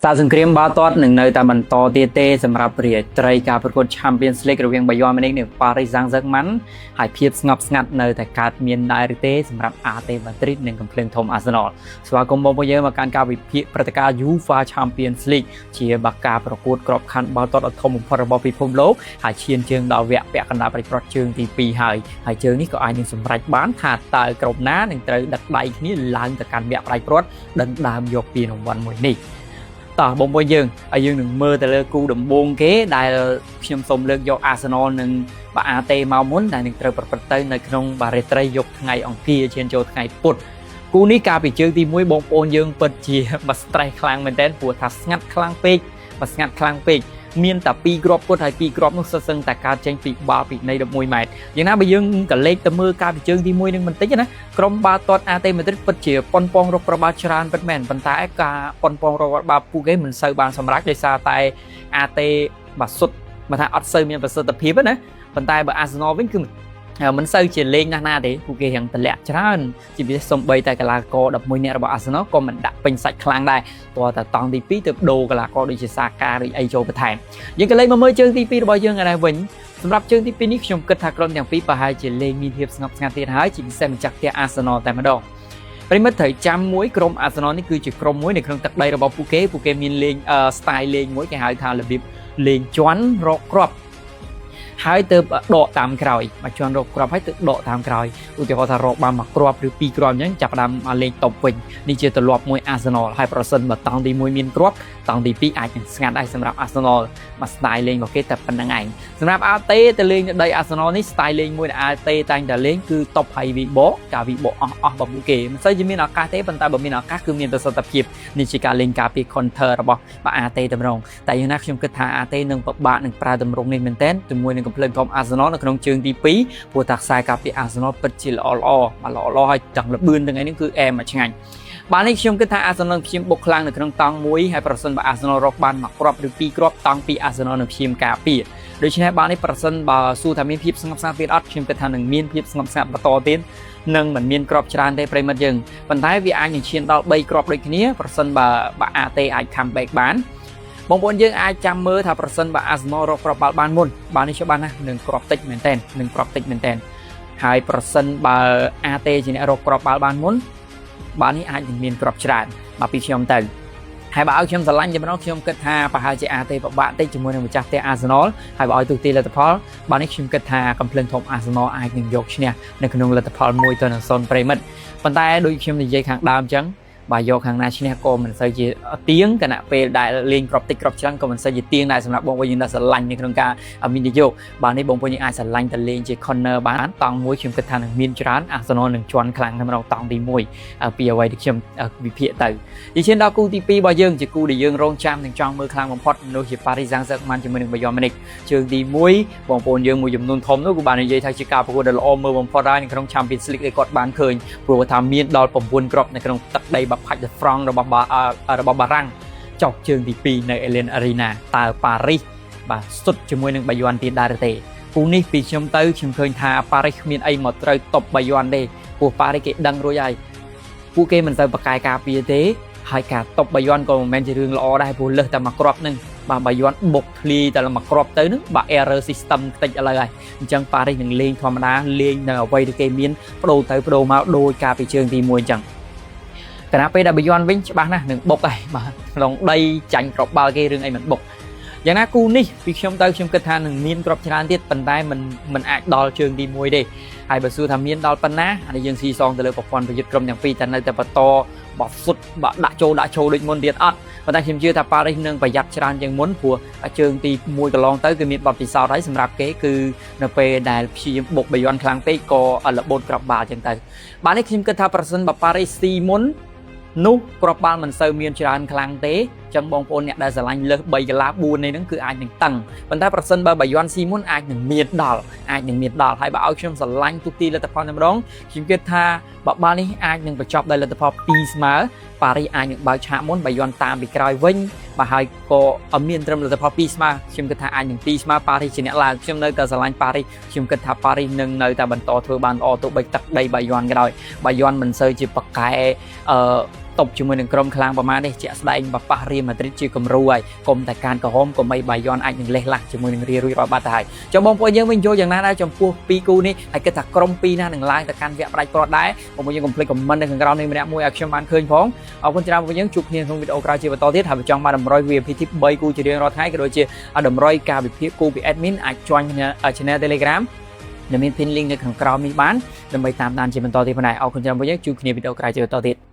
សាកសង្គ្រាមបាល់ទាត់នឹងនៅតែបន្តទៀតទេសម្រាប់រាត្រីការប្រកួត Champions League រវាង Bayern Munich និង Paris Saint-Germain ហើយភាពស្ងប់ស្ងាត់នៅតែកើតមានដែរឬទេសម្រាប់ AT Madrid និងកំភ្លើងធំ Arsenal ស្វាគមន៍បងប្អូនយើងមកកាន់ការវិភាគព្រឹត្តិការណ៍ UEFA Champions League ជាបាការប្រកួតក្របខ័ណ្ឌបាល់ទាត់ដ៏ធំបំផុតរបស់ពិភពលោកហើយឈានជើងដល់វគ្គពាក់កណ្ដាលប្រតិជើងទី2ហើយហើយជើងនេះក៏អាចនឹងសម្រេចបានថាតើក្រុមណានឹងត្រូវដឹកដៃគ្នាឡើងទៅកាន់វគ្គផ្ដាច់ព្រាត់ដណ្ដើមយកពានរង្វាន់មួយនេះតោះបងប្អូនយើងហើយយើងនឹងមើលទៅលើគូដំបូងគេដែលខ្ញុំសូមលើកយក Arsenal និងបា AT មកមុនដែលនឹងត្រូវប្រព្រឹត្តទៅនៅក្នុងបារាត្រីយប់ថ្ងៃអង្គារឈានចូលថ្ងៃពុធគូនេះកាលពីជើងទី1បងប្អូនយើងពិតជាមក stress ខ្លាំងមែនទែនព្រោះថាស្ងាត់ខ្លាំងពេកមកស្ងាត់ខ្លាំងពេកមានតែ2គ្រាប់ពុតហើយ2គ្រាប់នោះសុទ្ធសឹងតែកើតចេញពីបាល់ពីនៃ11ម៉ែត្រយ៉ាងណាបើយើងកលេចទៅមើលកាលពីជើងទី1នឹងបន្តិចណាក្រុមបាល់ទាត់ AT Madrid ពិតជាប៉ុនប៉ងរកគ្រាប់បាល់ច្រើនពិតមែនប៉ុន្តែការប៉ុនប៉ងរកគ្រាប់បាល់ពួកគេមិនសូវបានសម្រេចដោយសារតែ AT បាទសុទ្ធមកថាអត់សូវមានប្រសិទ្ធភាពណាប៉ុន្តែបើ Arsenal វិញគឺមិនសូវជាលេងណាស់ណាទេពួកគេរៀងតម្លាក់ច្រើនជាពិសេសសំបីតែកីឡាករ11នាក់របស់ Arsenal ក៏មិនដាក់ពេញសាច់ខ្លាំងដែរទាល់តែតង់ទី2ទៅដូរកីឡាករដូចជាសាកាឬអីចូលបន្ថែមយើងក៏លេខមកមើលជើងទី2របស់យើងឯនេះវិញសម្រាប់ជើងទី2នេះខ្ញុំគិតថាក្រុមទាំងពីរប្រហែលជាលេងមានភាពស្ងប់ស្ងាត់ទៀតហើយជាពិសេសម្ចាស់ផ្ទះ Arsenal តែម្ដងប្រិមិត្តត្រូវចាំមួយក្រុម Arsenal នេះគឺជាក្រុមមួយនៅក្នុងទឹកដីរបស់ពួកគេពួកគេមានលេង style លេងមួយគេហៅថារបៀបលេងជន់រកគ្រាប់ហើយទៅដកតាមក្រោយមកជន់រកគ្រាប់ហើយទៅដកតាមក្រោយឧទាហរណ៍ថារកបានមួយគ្រាប់ឬពីរគ្រាប់អញ្ចឹងចាប់ផ្ដើមមកលេងតបវិញនេះជាទម្លាប់មួយ Arsenal ហើយប្រសិនបើតង់ទី1មានគ្រាប់តង់ទី2អាចនឹងស្ងាត់ដែរសម្រាប់ Arsenal មក style លេងរបស់គេតែប៉ុណ្្នឹងឯងសម្រាប់ AT ទៅលេងនៅដី Arsenal នេះ style លេងមួយដែល AT តែងតែលេងគឺតបហើយវិបកការវិបកអស់អស់របស់ពួកគេមិនសូវជាមានឱកាសទេប៉ុន្តែបើមានឱកាសគឺមានប្រសិទ្ធភាពនេះជាការលេងការពារ counter របស់បាទ AT តម្រងតែយ៉ាងណាខ្ញុំគិតថា AT នឹងពិបាកនឹងប្រើតម្រងនេះមែនទែនជាមួយនឹងកំភ្លើងធំ Arsenal នៅក្នុងជើងទី2ព្រោះថាខ្សែការពារ Arsenal ពិតជាល្អល្អបាទល្អល្អហើយទាំងលបឿនទាំងអីនេះគឺអែមមកឆ្ងាញ់បាទនេះខ្ញុំគិតថា Arsenal ព្យាយាមបុកខ្លាំងនៅក្នុងតង់មួយហើយប្រសិនបើ Arsenal រកបានមួយគ្រាប់ឬពីរគ្រាប់តង់ពី Arsenal នឹងព្យាយាមការពារដូច្នេះបាទនេះប្រសិនបើសួរថាមានភាពស្ងប់ស្ងាត់ទៀតអត់ខ្ញុំគិតថានឹងមានភាពស្ងប់ស្ងាត់បន្តទៀតនឹងមិនមានគ្រាប់ច្រើនទេប្រិមិត្តយើងប៉ុន្តែវាអាចនឹងឈានដល់3គ្រាប់ដូចគ្នាប្រសិនបើបើ AT អាច comeback បានបងប្អូនយើងអាចចាំមើលថាប្រសិនបើ Arsenal រកគ្រាប់បាល់បានមុនបាទនេះច្បាស់ណាស់នឹងគ្រាប់តិចមែនតើនឹងគ្រាប់តិចមែនតើហើយប្រសិនបើ AT ជាអ្នករកគ្រាប់បាល់បានមុនបាទនេះអាចនឹងមានគ្រាប់ច្រើនបាទពីខ្ញុំទៅហើយបើឲ្យខ្ញុំស្រឡាញ់តែម្ដងខ្ញុំគិតថាប្រហែលជា AT ពិបាកតិចជាមួយនឹងម្ចាស់ផ្ទះ Arsenal ហើយបើឲ្យទូទីលទ្ធផលបាទនេះខ្ញុំគិតថាកំភ្លើងធំ Arsenal អាចនឹងយកឈ្នះនៅក្នុងលទ្ធផល1-0ប្រិមិត្តប៉ុន្តែដូចខ្ញុំនិយាយខាងដើមអញ្ចឹងបើយកខាងណាឈ្នះក៏មិនសូវជាទៀងគណៈពេលដែលលេងគ្រាប់តិចគ្រាប់ច្រើនក៏មិនសូវជាទៀងដែរសម្រាប់បងប្អូនយើងដែលស្រឡាញ់នៅក្នុងការវិនិយោគបាទនេះបងប្អូនយើងអាចស្រឡាញ់ទៅលេងជា corner បានតង់មួយខ្ញុំគិតថានឹងមានច្រើន Arsenal នឹងជន់ខ្លាំងតែម្ដងតង់ទី1ពីអ្វីដែលខ្ញុំវិភាគទៅនិយាយដល់គូទី2របស់យើងជាគូដែលយើងរងចាំនិងចង់មើលខ្លាំងបំផុតនោះជា Paris Saint-Germain ជាមួយនឹង Bayern Munich ជើងទី1បងប្អូនយើងមួយចំនួនធំនោះគឺបាននិយាយថាជាការប្រកួតដ៏ល្អមើលបំផុតហើយនៅក្នុង Champions League ដែលគាត់បានឃើញព្រោះថាមានដល់9គ្រាប់នៅក្នុងទឹកដីបាផាច់ de France របស់បារាំងចុះជើងទី2នៅ Allianz Arena តើប៉ារីសបាទសុទ្ធជាមួយនឹងបាយ័នទៀតដែរទេគូនេះពីខ្ញុំទៅខ្ញុំឃើញថាប៉ារីសគ្មានអីមកត្រូវតបបាយ័នទេព្រោះប៉ារីសគេដឹងរួចហើយពួកគេមិនសូវប្រកែកការពារទេហើយការតបបាយ័នក៏មិនមែនជារឿងល្អដែរព្រោះលើសតែមួយគ្រាប់នឹងបាទបាយ័នបុកធ្លីតែមួយគ្រាប់ទៅនឹងបាទ error system តិចឥឡូវហើយអញ្ចឹងប៉ារីសនឹងលេងធម្មតាលេងនៅអ្វីដែលគេមានបដូរទៅបដូរមកដោយការពីជើងទី1អញ្ចឹងគណៈពេលដែលបាយ័នវិញច្បាស់ណាស់នឹងបុកហើយបាទក្នុងដីចាញ់គ្រាប់បាល់គេរឿងអីមិនបុកយ៉ាងណាគូនេះពីខ្ញុំទៅខ្ញុំគិតថានឹងមានគ្រាប់ច្រើនទៀតប៉ុន្តែមិនមិនអាចដល់ជើងទី1ទេហើយបើសួរថាមានដល់ប៉ុណ្ណាអានេះយើងស៊ីសងទៅលើប្រព័ន្ធប្រយុទ្ធក្រុមទាំងពីរតែនៅតែបន្តបោះសុទ្ធបដាក់ចូលដាក់ចូលដូចមុនទៀតអត់ប៉ុន្តែខ្ញុំជឿថាប៉ារីសនឹងប្រយ័ត្នច្រើនជាងមុនព្រោះជើងទី1កន្លងទៅគឺមានបទពិសោធន៍ហើយសម្រាប់គេគឺនៅពេលដែលព្យាយាមបុកបាយ័នខ្លាំងពេកក៏របូតក្របបាល់ចឹងទៅបាទនេះខ្ញុំគិតថាប្រសិនបើប៉ារីសស៊ីមុននោះគ្រាប់បាល់មិនសូវមានច្រើនខ្លាំងទេចឹងបងប្អូនអ្នកដែលស្រឡាញ់លើស3កន្លះ4នេះហ្នឹងគឺអាចនឹងតឹងប៉ុន្តែប្រសិនបើបាយ័នស៊ីមុនអាចនឹងមានដល់អាចនឹងមានដល់ហើយបើឲ្យខ្ញុំស្រឡាញ់ទូទីលទ្ធផលតែម្ដងខ្ញុំគិតថាបើបាល់នេះអាចនឹងបញ្ចប់ដោយលទ្ធផល2ស្មើប៉ារីសអាចនឹងបើកឆាកមុនបាយ័នតាមពីក្រោយវិញបាទហើយក៏មានត្រឹមលទ្ធផល2ស្មើខ្ញុំគិតថាអាចនឹង2ស្មើប៉ារីសជាអ្នកឡើងខ្ញុំនៅតែស្រឡាញ់ប៉ារីសខ្ញុំគិតថាប៉ារីសនឹងនៅតែបន្តធ្វើបានល្អទោះបីទឹកដីបាយ័នក៏ដោយបាយ័នមិនសូវជាប្រកែអឺ តបជាមួយនឹងក្រុមខ្លាំងប្រមាណនេះជាក់ស្ដែងបប៉ះរៀលម៉ាឌ្រីតជាគំរូហើយកុំតែការក្រហមកុំអីបាយ័នអាចនឹងលេះឡាស់ជាមួយនឹងរៀលរួចរាល់បាត់ទៅហើយចុះបងប្អូនយើងវិញយល់យ៉ាងណាដែរចំពោះពីរគូនេះហើយគិតថាក្រុមពីរណានឹងឡើងទៅកាន់វគ្គផ្ដាច់ព្រ័ត្រដែរបងប្អូនយើងកុំភ្លេច comment នៅខាងក្រោមនេះម្នាក់មួយឲ្យខ្ញុំបានឃើញផងអរគុណច្រើនបងប្អូនយើងជួបគ្នាក្នុងវីដេអូក្រោយជាបន្តទៀតហើយបើចង់បានតម្រុយ VIP tip 3គូជារៀងរាល់ថ្ងៃក៏ដូចជាតម្រុយការវិភាគគូពី admin អាច join channel Telegram ដែលមាន pin link នៅខាងក្រោមនេះបានដើម្បីតាមដានជាបន្តទៀតផងដែរអរគុណច្រើនបងប្អូនយើងជួបគ្នាវីដេអូក្រោយជាបន្តទៀត។